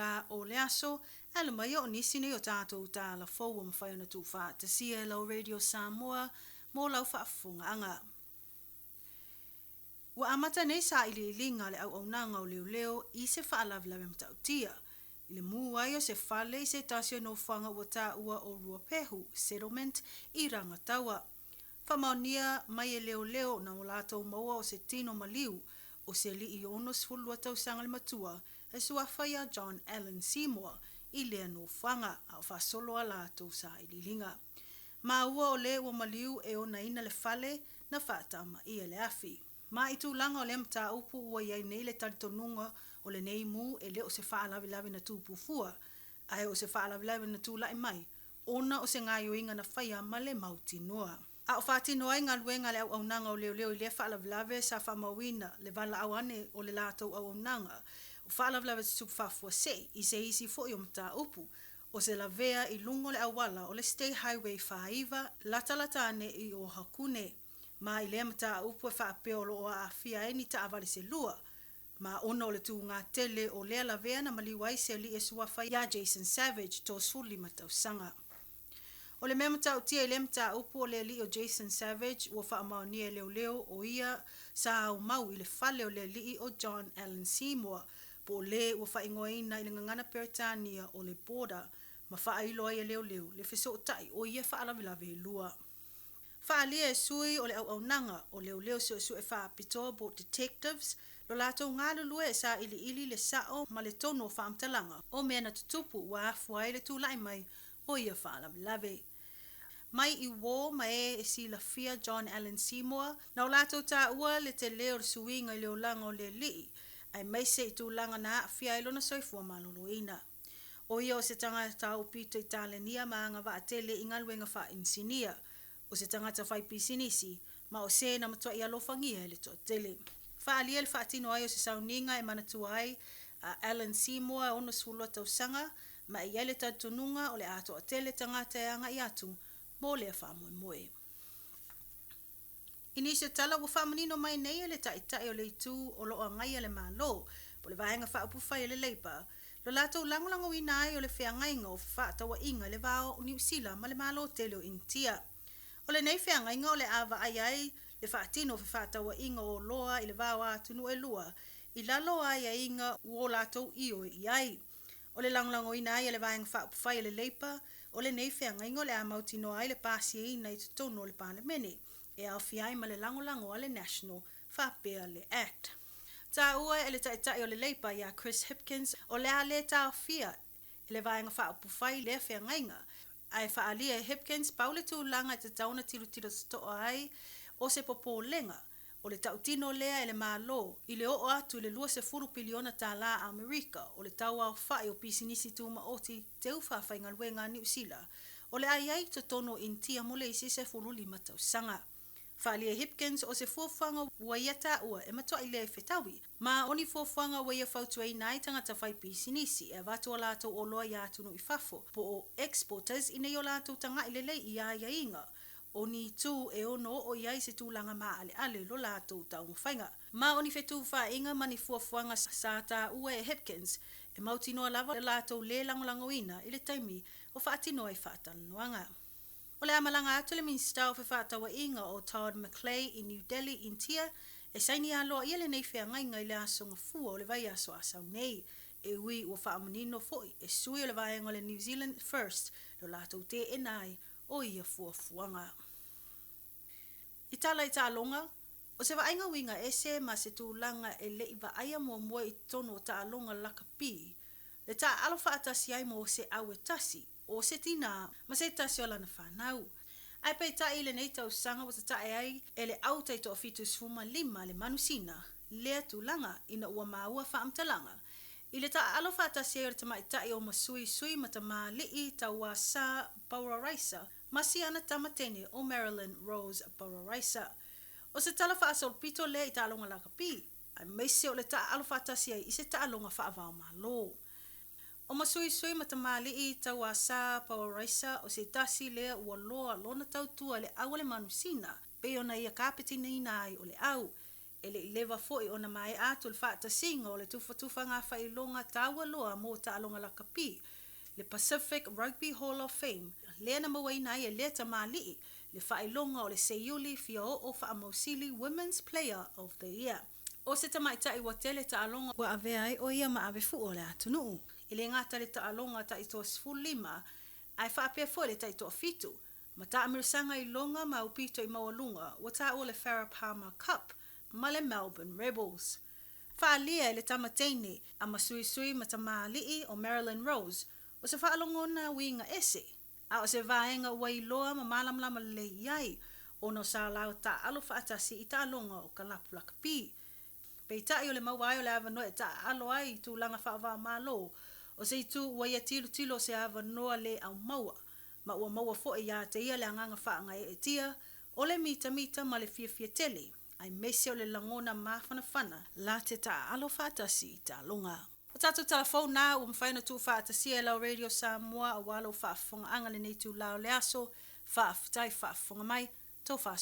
itula o le aso, e ala mai o nisi nei o tatou tala fou ua mafai ona tuufaatasia e lau Radio Samoa mo lau faafofogaaga. Ua amata nei sailiiliga a le auaunaga o leoleo i se faalavelave matautia i le mu ai o se fale i se tasi o nofoaga ua taua o Ruapehu Settlement i Rangataua. Faamaonia mai e leoleo na o latou maua o se tino maliu o se alii 62 tausaga le matua e suafa ia John Allen Seymour i lea nofoaga a o faasolo a latou sailiiliga. Maua o le ua maliu e onaina le fale na faatamaia le afi. Ma i tulaga o lea mataupu ua i ai nei le talitonuga o lenei mu e le o se faalavelave na tupu fua, ae o se faalavelave na tulai mai ona o se gaoioiga na faia ma le mautinoa. A o faatino ai galuega a le auaunaga o leoleo i lea faalavelave sa faamauina le valaau ane o le latou auaunaga o faalavelave tutupu faafuasei i se isi foi o mataupu o se lavea i luga o le auala o le State Highway 49 latalata ane i Ohakune. Ma i lea mataupu e faapea o lo o aafia ai ni taavale se lua, ma ona o le tuga tele o lea lavea na maliu ai se alii e suafa ia Jason Savage, 35 tausaga. O le mea matautia i lea mataupu o le alii o Jason Savage ua faamaonia e leoleo o ia sa aumau i le fale o le alii o John Allen Seymour, po o le ua faaigoaina i le gagana Peretania o le Border, ma faailo ai e leoleo le fesootai o ia faalavelave e lua. Faaalia e sui o le auaunaga o leoleo suesue faapitoa po o detectives lo latou galulue e sailiili le sao ma le tonu o faamatalaga o mea na tutupu ua afua ai le tulai mai o ia faalavelave. Mai i uō ma e e silafia John Allen Seymour, na o latou taua le tele o le suiga i le olaga o le alii, aemaise i tulaga na aafia ai lona soifua maloloina. O ia o se tagata aupito Italenia ma agavaa tele i galuega faainisinia, o se tagata faipisinisi, ma o se na matuai alofagia e le toatele. Faaalia le faatino ai o se sauniga e manatua ai a Allan Seymour e 62 tausaga, ma e i ai le talitonuga o le a toatele tagata e agai atu mo lea faamoemoe. I nisi o tala ua faamanino mai nei e le Taitai o le Itu o lo o agaia le Malo, po o le Vaega Faaupufai a le Labour, lo latou lagolagoina ai o le feagaiga o fefaatauaiga i le va o Niu Sila ma le Malo tele o Initia. O lenei feagaiga o le a vaai ai le faatino o fefaatauaiga o oloa i le va o atunuu e lua i lalo o aiaiga ua o latou ioe i ai. O le lagolagoina ai e le Vaega Faaupufai a le Labour o lenei feagaiga o le a mautinoa ai le pasiaina i totonu o le Palemene, e aofia ai ma le lagolago a le National faapea le Act. Taua e le Taitai o le Labour ia Chris Hipkins o le a le taofia e le Vaega Faaupufai lea feagaiga, ae faaalia e Hipkins pau le tulaga e tatau ona tilotilo totoa ai o se popolega O le tautino lea e le Malo i le oo atu i le 20 piliona tālā Amerika o le tauaofai o pisinisi tumaoti teu faafaigaluega a Niu Sila o le a i ai i totonu o Initia mo le isi 15 tausaga. Faaalia e Hipkins o se fuafuaga ua ia taua e matuai le fetaui ma o ni fuafuaga ua ia fautuaina ai tagata fai pisinisi e avatu a latou oloa i atunuu i fafo po o exporters ina ia o latou taga'i lelei i aiaiga o ni itu e ono oo i ai se tulaga maaleale lo latou taumafaiga. Ma o ni fetufaaiga ma ni fuafuaga sa taua e Hipkins e mautinoa lava le latou lē lagolagoina i le taimi o faatino ai faatalanoaga. O le a malaga atu le Minisita o Fefaatauaiga o Todd McClay i New Delhi, Initia, e saini aloaia lenei feagaiga i le aso Gafua o le vaiaso a sau nei, e ui ua faamanino foi e sui o le vaega o le New Zealand First lo latou teena ai o ia fuafuaga. I tala i taaloga, o se vaaiga uiga ese ma se tulaga e le i vaaia muamua i totonu o taaloga lakapi, le taaalo faatasi ai mo se au e tasi, o se tinā ma se tasi o lana fanau. Ae peitai i lenei tausaga ua tatae ai e le au taitoa-75 le manusina lea tulaga ina ua maua faamatalaga I le taaalo faatasi ai o le tamaitai o Masui Sui ma Tamalii Tauasa Pauraraisa ma si ana tama teine o Marilyn Rose Pauraraisa. O se tala faasolopito lea i taaloga lakapi, aemaise o le taaalo faatasi ai i se taaloga faava-o-Malo. O Masui Sui ma Tamalii Tauasa Pauraraisa o se tasi lea ua loa lona tautua i le au a le manusina, pei ona ia kapetinaina ai o le au. E le i leva foi ona maea atu le faatasiga o le tufatufaga faailoga taua loa mo taaloga lakapi, le Pacific Rugby Hall of Fame, lea na mauaina ai e lea tamalii le faailoga o le Seiuli Fia Oo Faamausili Women's Player of the Year. O se tamaitai ua tele taaloga ua avea ai o ia ma ave fua o le atunuu. E le gata i le taaloga taitoa 15, ae faapea foi le taitoa 7, ma taamilosaga iloga ma aupito i maualuga ua taua le Farah Palmer Cup ma le Melbourne Rebels. Faaalia e le tama teine a Masuisui ma tamalii o Marilyn Rose o se faalogona uiga ese, a o se vaega ua iloa ma malamalama lelei i ai ona o sa laua taaalo faatasi i taaloga o kalapu lakapi. Peitai o le maua ai o le avanoa e taaalo ai i tulaga faava-o-Malo, o se itu ua ia tilotilo o se avanoa le aumaua, ma ua maua foi ia te ia le agaga faagaeetia o le mitamita ma le fiafia tele, aemaise o le lagona mafanafana la te taaalo faatasi i taaloga. O tatou tala fou na ua mafai ona tuufaatasia e lau Radio Samoa aua lou faafofogaaga i lenei itula o le aso. Faafetai faafofoga mai. Tofa.